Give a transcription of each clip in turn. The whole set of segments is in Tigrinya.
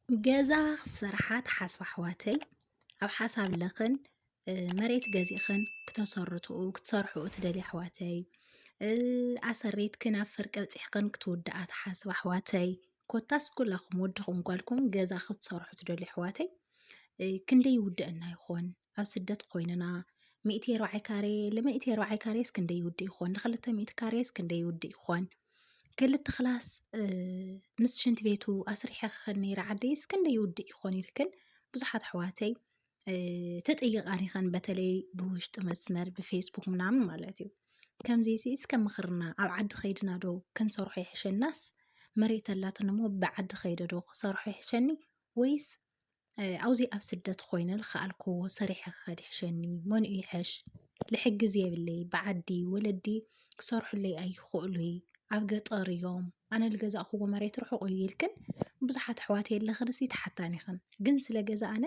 ገዛ ክትሰርሓ ትሓስባ ኣሕዋተይ፣ ኣብ ሓሳብ ኣለኽን፣ እ፣ መሬት ገዚእኽን ክተሰርትኡ፣ ክትሰርሕኡ ትደልያ ኣሕዋተይ፣ እ፣ ኣሰሪትክን ኣብ ፍርቂ ኣብፂሕኽን ክትውድኣ ትሓስባ ኣሕዋተይ፣ ኮታስ ኩላኹም ወድኹም ጓልኩም ገዛ ክትሰርሑ ትደልዩ ኣሕዋተይ፣ እ፣ ክንደይ ይውድአና ይኾን? ኣብ ስደት ኮይንና፣ ሚእቲ ኣርባዓይ ካሬ፣ ለሚእቲ ኣርባዓይ ካሬስ ክንደይ ይውድእ ይኾን? ለኽልተ ሚእቲ ካሬስ ክንደይ ይውድእ ይኾን? ክልተ ክላስ፣ እ፣ ምስ ሽንቲ ቤቱ ኣስሪሐ ክኸድ ነይረ ዓደይስ ክንደይ ይውድእ ይኾን ኢልክን ብዙሓት ኣሕዋተይ፣ እ፣ ትጥይቓን ኢኸን፣ በተለይ ብውሽጢ መስመር፣ ብፌስቡክ ምናምን ማለት እዩ። ከምዚ ሲ እስከ ምኽርና፣ ኣብ ዓዲ ኸይድና ዶ ክንሰርሖ ይሕሸናስ፣ መሬት ኣላትኒ እሞ ብዓዲ ኸይደ ዶ ክሰርሖ ይሕሸኒ ወይስ፣ እ፣ ኣብዚ ኣብ ስደት ኮይነ ዝኸኣልክዎ ሰሪሐ ክኸድ ይሕሸኒ? መን ይሕሽ? ልሕግዝ የብለይ፣ ብዓዲ ወለዲ ክሰርሑለይ ኣይኽእሉይ፣ ኣብ ገጠር እዮም፣ ኣነ ልገዛእኽዎ መሬት ርሑቕ እዩ ኢልክን ብዙሓት ኣሕዋት የለኽንሲ ተሓታኒ ኢኽን። ግን ስለ ገዛ ኣነ፣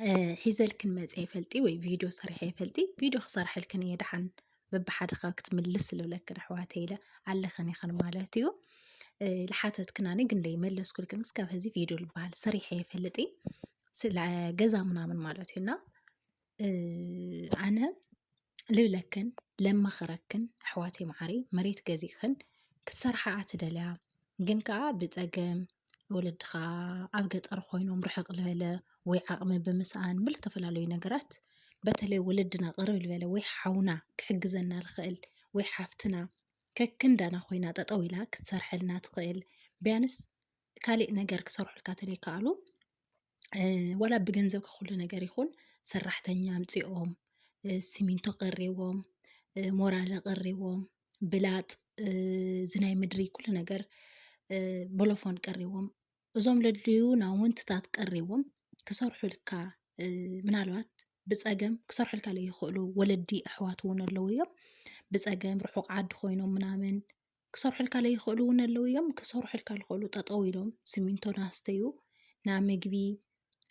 እ፣ ሒዘልክን መፅየ ይፈልጢ ወይ ቪድዮ ሰሪሐ ይፈልጢ፣ ቪድዮ ክሰርሐልክን እየ ደሓን በብሓደ ካብ ክትምልስ ዝብለክን ኣሕዋተይ ኢለ ኣለኽን ኢኽን ማለት እዩ። እ፣ ልሓተትክናኒ ግን ደይመለስኩልክን እስካብ ሕዚ ቪድዮ ልበሃል ሰሪሐ ይፈልጢ ስለ ገዛ ምናምን ማለት እዩ። እና፣ እ፣ ኣነ ልብለክን ለመኽረክን ኣሕዋተይ መዓረይ፣ መሬት ገዚእኽን ክትሰርሓ ትደልያ፣ ግን ከኣ ብጸገም ወለድኻ ኣብ ገጠር ኮይኖም ርሕቕ ልበለ ወይ ዓቕሚ ብምስኣን ብልተፈላለዩ ነገራት፣ በተለይ ወለድና ቅርብ ልበለ ወይ ሓውና ክሕግዘና ልኽእል ወይ ሓፍትና ከክንዳና ኮይና ጠጠው ኢላ ክትሰርሐልና ትኽእል፣ ቢያንስ ካሊእ ነገር ክሰርሑልካ ተለይከኣሉ፣ እ፣ ዋላ ብገንዘብ ከኹሉ ነገር ይኹን፣ ሰራሕተኛ ኣምጺኦም፣ እ፣ ሲሚንቶ ቀሪዎም፣ እ፣ ሞራለ ቀሪዎም፣ ብላጥ፣ እ፣ እዚ ናይ ምድሪ ኩሉ ነገር፣ እ፣ ቦሎፎን ቀሪዎም፣ እዞም ለድልዩ ናውንትታት ቀሪዎም ክሰርሑልካ፣ እ፣ ምናልባት ብጸገም ክሰርሑልካ ለይኽእሉ ወለዲ ኣሕዋት እውን ኣለዉ እዮም። ብጸገም ርሑቕ ዓዲ ኮይኖም ምናምን ክሰርሑልካ ለይኽእሉ እውን ኣለዉ እዮም። ክሰርሑልካ ልኽእሉ ጠጠው ኢሎም ሲሚንቶ ናስተዩ፣ ና ምግቢ፣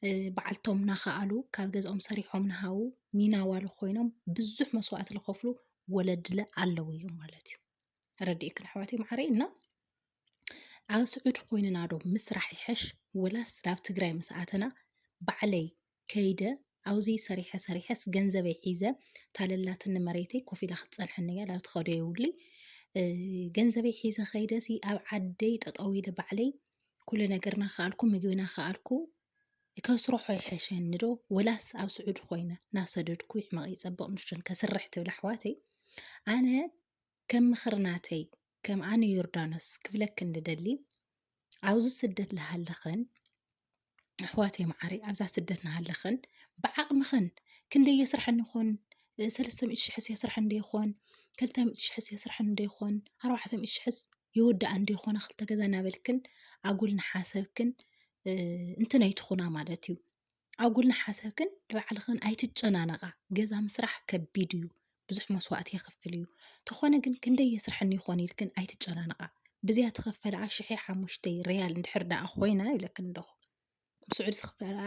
እ፣ በዓልቶም ናኸኣሉ፣ ካብ ገዝኦም ሰሪሖም ናሃው፣ ሚናዋሉ ኮይኖም ብዙሕ መስዋእቲ ልኸፍሉ ወለድለ ኣለዉ እዮም ማለት እዩ። ረዲእክን ኣሕዋተይ መዓረይ። እና ኣብ ስዑዲ ኮይንና ዶ ምስራሕ ይሕሽ ወላስ ናብ ትግራይ ምስ ኣተና ባዕለይ ከይደ ኣብዚ ሰሪሐ ሰሪሐስ ገንዘበይ ሒዘ ታለላትኒ መሬተይ ኮፍ ኢላ ክትጸንሐኒ እያ፣ ላብ ትኸዶ የብሉይ። እ፣ ገንዘበይ ሒዘ ከይደሲ ኣብ ዓደይ ጠጠው ኢለ ባዕለይ ኩሉ ነገር ናኸኣልኩ፣ ምግቢ ናኸኣልኩ ከስርሖ ይሕሸኒ ዶ? ወላስ ኣብ ስዑዲ ኮይነ ናሰደድኩ ይሕመቕ ይጸብቕ ንሽን ከስርሕ ትብል ኣሕዋተይ? ኣነ ከም ምኽሪ ናተይ፣ ከም ኣነ ዮርዳኖስ ክብለክን ልደሊ፣ ኣብዚ ስደት ልሃለኽን፣ ኣሕዋተይ መዓረይ፣ ኣብዛ ስደት ናሃለኽን፣ ብዓቕምኽን፣ ክንደይ የስርሐኒ ይኾን? ሰለስተ ሚእቲ ሽሕስ የስርሐኒ ዶ ይኾን? ክልተ ሚእቲ ሽሕስ የስርሐኒ ዶ ይኾን? ኣርባዕተ ሚእቲ ሽሕስ ይውድኣኒ ዶ ይኾና? ክልተ ገዛ እናበልክን፣ ኣጉል ናሓሰብክን፣ እ፣ እንትን ኣይትኹና ማለት እዩ። ኣጉል ናሓሰብክን ንባዕልኽን ኣይትጨናነቓ። ገዛ ምስራሕ ከቢድ እዩ። ብዙሕ መስዋእቲ የኽፍል እዩ። ተኾነ ግን ክንደይ የስርሐኒ ይኾን ኢልክን ኣይትጨናነቓ። ብዚያ ትኸፈለኣ ሽሕ ሓሙሽተ ሪያል እንድሕር ደኣ ኮይና ይብለክን ኣለኹ። ብስዑዲ ትኽፈለኣ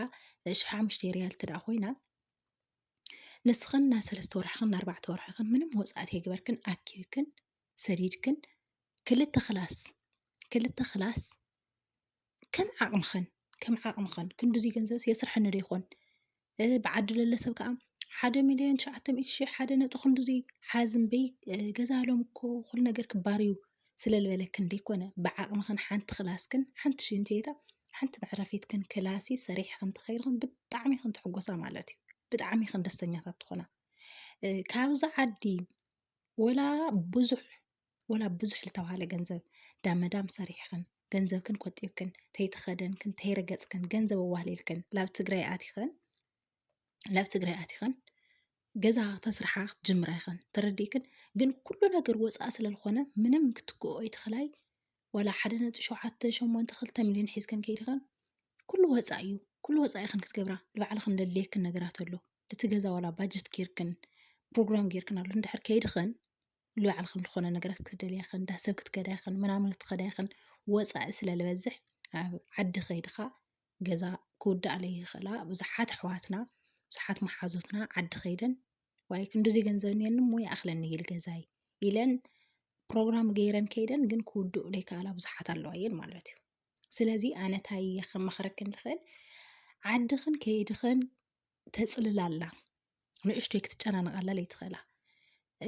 ሽሕ ሓሙሽተ ሪያል ትደኣ ኮይና፣ ንስኽን ናይ ሰለስተ ወርሕኽን ናይ ኣርባዕተ ወርሕኽን ምንም ወጻእቲ የግበርክን፣ ኣኪብክን፣ ሰዲድክን፣ ክልተ ክላስ፣ ክልተ ክላስ ከም ዓቕምኽን፣ ከም ዓቕምኽን፣ ክንድዚ ገንዘብስ የስርሐኒ ዶ ይኾን? እ፣ ብዓዲ ለለ ሰብ ከኣ ሓደ ሚልዮን ትሽዓተ ሚእቲ ሽሕ፣ ሓደ ነጥቢ ክንድዚ ሓዝን በይ፣ እ፣ ገዛ ሎም እኮ ኩሉ ነገር ክባር እዩ ስለ ልበለክን ደይኮነ፣ ብዓቕምኽን ሓንቲ ክላስክን፣ ሓንቲ ሽንቲ ቤታ፣ ሓንቲ መዕረፊትክን ክላሲ ሰሪሕኽን ተኸይድኽን ብጣዕሚ ኢኽን ትሕጎሳ ማለት እዩ። ብጣዕሚ ኢኽን ደስተኛታት ትኾና። እ፣ ካብዚ ዓዲ ወላ ብዙሕ፣ ወላ ብዙሕ ልተባህለ ገንዘብ ዳመዳም ሰሪሕኽን፣ ገንዘብክን ቆጢብክን፣ ተይተኸደንክን፣ ተይረገጽክን፣ ገንዘብ ኣዋህሊልክን፣ ላብ ትግራይ ኣቲኽን፣ ላብ ትግራይ ኣቲኽን፣ ገዛ ተስርሓ ክትጅምራ ኢኽን፣ ተረዲእክን። ግን ኩሉ ነገር ወፃእ ስለ ዝኾነ፣ ምንም ክትክኦ ኣይትኽላይ። ዋላ ሓደ ነጥቢ ሸውዓተ፣ ሸሞንተ፣ ክልተ ሚልዮን ሒዝክን ከይድኽን፣ ኩሉ ወፃእ እዩ። ኩሉ ወፃእ ኢኽን ክትገብራ፣ ንባዕልኽን ለድልየክን ነገራት ኣሎ። እቲ ገዛ ዋላ ባጀት ጌርክን፣ ፕሮግራም ጌርክን ኣሎ። እንድሕር ከይድኽን፣ ንባዕልኽን ዝኾነ ነገራት ክትደልያ ኢኽን፣ እንዳ ሰብ ክትከዳ ኢኽን፣ ምናምን ክትኸዳ ኢኽን፣ ወፃኢ ስለ ልበዝሕ፣ ኣብ ዓዲ ከይድኻ ገዛ ክውዳእ ለይኽእላ ብዙሓት ኣሕዋትና፣ ብዙሓት መሓዙትና ዓዲ ከይደን፣ ዋይ ክንድዚ ገንዘብ እኒአኒ እሞ ይኣኽለኒ ይል ገዛይ ኢለን ፕሮግራም ገይረን ከይደን፣ ግን ክውድኡ ለይከኣላ ብዙሓት ኣለዋ እየን ማለት እዩ። ስለዚ ኣነ እንታይ እየ ከማኽረክን ዝኽእል፣ ዓድኽን ከይድኽን ተፅልላላ፣ ንእሽቶይ ክትጨናነቓላ ለይትኽእላ።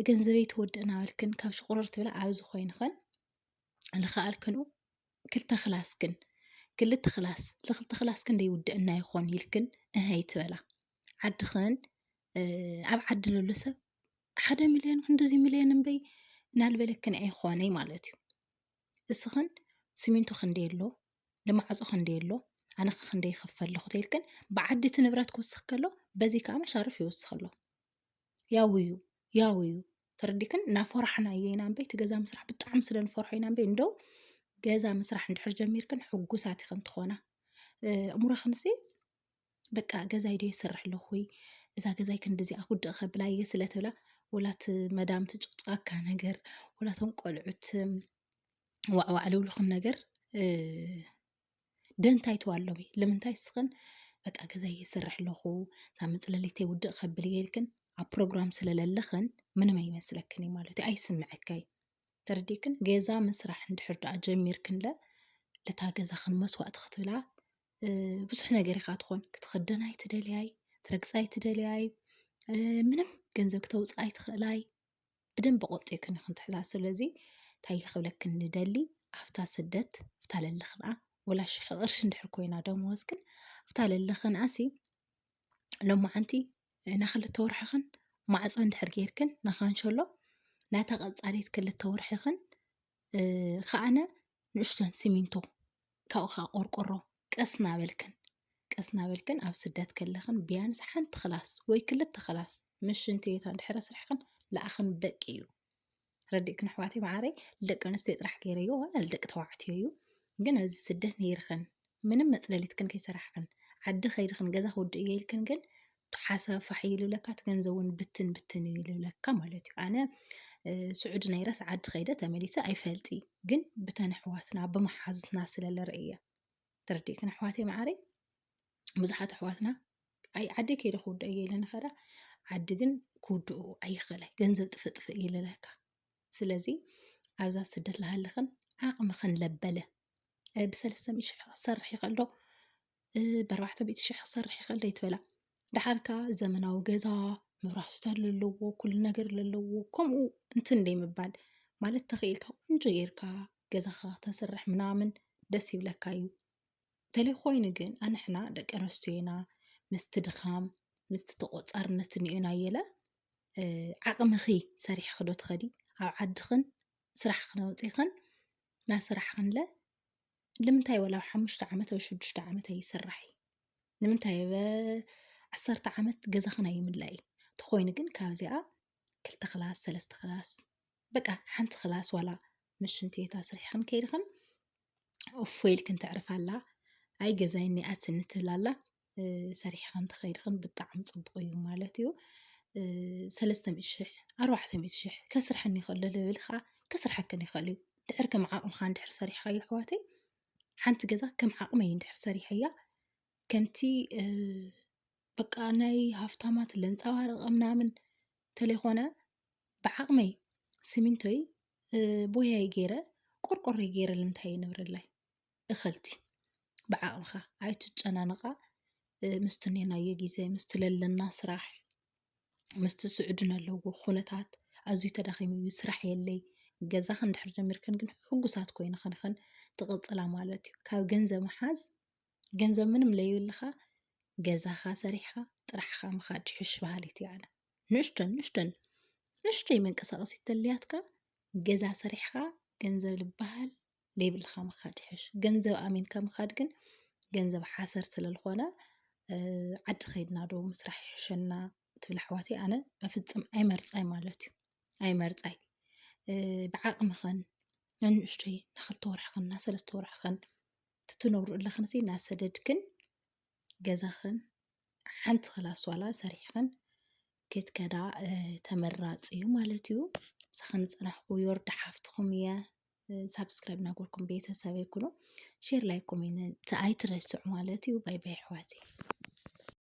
ገንዘበይ ትወድእ እናበልክን ካብ ሽቑርር ትብላ ኣብዚ ኮይንኽን ልኸኣልክንኡ ክልተ ክላስክን ክልተ ክላስ ልክልተ ክላስክን ደይውድእና ይኾን ኢልክን እሀይ ትበላ። ዓድኽን ኣብ ዓዲ ለሎ ሰብ ሓደ ሚልዮን ክንድዚ ሚልዮን እምበይ እናልበለክን ኣይኾነይ ማለት እዩ። እስኽን ሲሚንቶ ክንደይ ኣሎ፣ ንማዕጾ ክንደይ ኣሎ፣ ኣነ ኸ ክንደይ ይኸፍል ኣለኹ ተይልክን ብዓዲ እቲ ንብረት ክውስኽ ከሎ በዚ ከዓ መሻርፍ ይውስኽ ኣሎ። ያው እዩ፣ ያው እዩ። ተረዲክን እናፈራሕና እየ ኢና እምበይ እቲ ገዛ ምስራሕ ብጣዕሚ ስለ ንፈርሖ ኢና እምበይ እንደው ገዛ ምስራሕ እንድሕር ጀሚርክን ሕጉሳት ኢኽን ትኾና። እሙራኽንሲ በቃ ገዛይ ዶ ይሰርሕ ኣለኹ ወይ እዛ ገዛይ ክንድዚኣ ክውድእ ከብላ እየ ስለ ትብላ ወላ እቲ መዳም ትጭቕጭቐካ ነገር ወላ እቶም ቆልዑት ዋዕዋዕ ልብሉኽን ነገር ደንታ ኣይትዋሎሚ። ልምንታይ እስኽን በቃ ገዛይ ይሰርሕ ኣለኹ እዛ መፅለሊተይ ውድእ ከብል እየ ኢልክን ኣብ ፕሮግራም ስለለለኽን ምንም ኣይመስለክን እዩ ማለት እዩ። ኣይስምዐካይ ተረዲእክን ገዛ ምስራሕ እንድሕር ደኣ ጀሚርክንለ ለታ ገዛኽን መስዋእቲ ክትብላ ብዙሕ ነገር ኢኻ ትኾን ክትኸደን ኣይትደልያይ ትረግፃ ኣይትደልያይ ምንም ገንዘብ ክተውፅእ ኣይትኽእላይ ብደንብ ቆጢብክን ኢኽን ትሕዛ ስለዚ እንታይ ክብለክን ንደሊ ኣብታ ስደት ኣብታ ለለኽንኣ ወላ ሽሕ ቅርሺ እንድሕር ኮይና ደመወዝክን ኣብታ ለለኽንኣሲ ሎማዓንቲ ናክልተ ወርሕኽን ማዕፆ እንድሕር ጌርክን ናካንሸሎ ናታ ቀፃሊት ክልተ ወርሕኽን ከኣነ ንእሽተን ሲሚንቶ ካብኡ ከዓ ቆርቆሮ ቀስ ናበልክን ቀስ ናበልክን ኣብ ስደት ከለኽን ቢያንስ ሓንቲ ክላስ ወይ ክልተ ክላስ ምስ ሽንቲ ቤት እንድሕር ኣስሪሕኽን ለኣኽን በቂ እዩ። ረዲእክን ኣሕዋተይ መዓረይ ንደቂ ኣንስትዮ ጥራሕ ገይረዮ ዋላ ንደቂ ተባዕትዮ እዩ ግን ኣብዚ ስደት ነይርኽን ምንም መፅለሊትክን ከይሰራሕክን ዓዲ ከይድኽን ገዛ ክውድእ እየ ኢልክን ግን ሓሳብ ፋሕ እዩ ልብለካ እቲ ገንዘብ እውን ብትን ብትን እዩ ልብለካ ማለት እዩ ኣነ ስዑዲ ነይረስ ዓዲ ከይደ ተመሊሰ ኣይፈልጥ ግን ብተን ኣሕዋትና ብመሓዙትና ስለ ለርእየ ተረዲእክን ኣሕዋተይ መዓረይ ብዙሓት ኣሕዋትና ኣይ ዓዲ ከይደ ክውድእ እየ ኢለ ንኸዳ ዓዲ ግን ክውድኡ ኣይኽእለ ገንዘብ ጥፍጥፍ እዩ ልለካ ስለዚ ኣብዛ ስደት ልሃለኽን ዓቕምኽን ለበለ ብሰለስተ ሚእቲ ሽሕ ክሰርሕ ይኽእል ዶ ብኣርባዕተ ሚእቲ ሽሕ ክሰርሕ ይኽእል ዶ ይትበላ ደሓር ከኣ ዘመናዊ ገዛ መብራህትታት ለለዎ ኩሉ ነገር ለለዎ ከምኡ እንትን ደይ ምባል ማለት ተኽኢልካ ቆንጆ ጌርካ ገዛኻ ተስርሕ ምናምን ደስ ይብለካ እዩ ተለይ ኮይኑ ግን ኣንሕና ደቂ ኣንስትዮ ኢና ምስቲ ድኻም ምስቲ ተቆጻርነት እኒኦና የለ ዓቕምኺ ሰሪሕኺ ዶ ትኸዲ ኣብ ዓድኽን ስራሕ ክነውፂኽን ናስራሕኽንለ ንምንታይ ወላ ኣብ ሓሙሽተ ዓመት ወይ ሽዱሽተ ዓመት ኣይስራሕ እዩ ንምንታይ ኣብ ዓሰርተ ዓመት ገዛኽን ኣይምላእ እዩ ተኾይኑ ግን ካብዚኣ ክልተ ክላስ ሰለስተ ክላስ በቃ ሓንቲ ክላስ ዋላ ምስ ሽንቲ ቤት ኣስሪሕኽን ከይድኽን እፎ ኢልክን ተዕርፋ ኣላ ኣይ ገዛይ እኒኣትኒ ትብላ ኣላ ሰሪሕኽን ተኸይድኽን ብጣዕሚ ፅቡቕ እዩ ማለት እዩ ሰለስተ ሚእቲ ሽሕ ኣርባዕተ ሚእቲ ሽሕ ከስርሐኒ ይኽእል ልብል ከዓ ከስርሐክን ይኽእል እዩ ድሕር ከም ዓቕምኻ እንድሕር ሰሪሕኻ ኣሕዋተይ ሓንቲ ገዛ ከም ዓቕመይ እንድሕር ሰሪሐያ ከምቲ በቃ ናይ ሃፍታማት ለንፃባርቐ ምናምን ተለይኮነ ብዓቕመይ ሲሚንቶይ ቦያይ ገይረ ቆርቆሮይ ገይረ ልምንታይ ይነብረላይ እኸልቲ ብዓቕምኻ ኣይትጨናነቓ ምስቲ ኔናዮ ግዜ ምስቲ ለለና ስራሕ ምስቲ ስዕድን ኣለዎ ኩነታት ኣዝዩ ተዳኺሙ እዩ ስራሕ የለይ ገዛ ክንድሕር ጀሚርክን ግን ሕጉሳት ኮይንኽን ኽን ትቕፅላ ማለት እዩ ካብ ገንዘብ ምሓዝ ገንዘብ ምንም ለይብልኻ ገዛኻ ሰሪሕኻ ጥራሕኻ ምኻድ ይሕሽ በሃሊት እየ ኣነ ንእሽተን ንእሽተን ንእሽተይ መንቀሳቐሲት ተልያትካ ገዛ ሰሪሕኻ ገንዘብ ልበሃል ለይብልኻ ምኻድ ይሕሽ ገንዘብ ኣሚንካ ምኻድ ግን ገንዘብ ሓሰር ስለ ዝኾነ ዓዲ ኸይድና ዶ ምስራሕ ይሕሸና ትብል ኣሕዋተይ ኣነ በፍፅም ኣይመርፃይ ማለት እዩ ኣይመርፃይ ብዓቕምኽን ንንእሽተይ ናክልተ ወርሕኽን ናሰለስተ ወርሕኽን ትትነብሩ ኣለኽንሲ ናሰደድክን ገዛኽን ሓንቲ ክላስ ዋላ ሰሪሕኽን ክትከዳ ተመራፂ እዩ ማለት እዩ ምሳኽን ዝፀናሕኩ ዮርዳ ሓፍትኹም እየ ሳብስክራይብ ናገርኩም ቤተሰብ ይኩኑ ሼር ላይክ ኮሜንት ኣይትረስዑ ማለት እዩ ባይ ባይ ኣሕዋተይ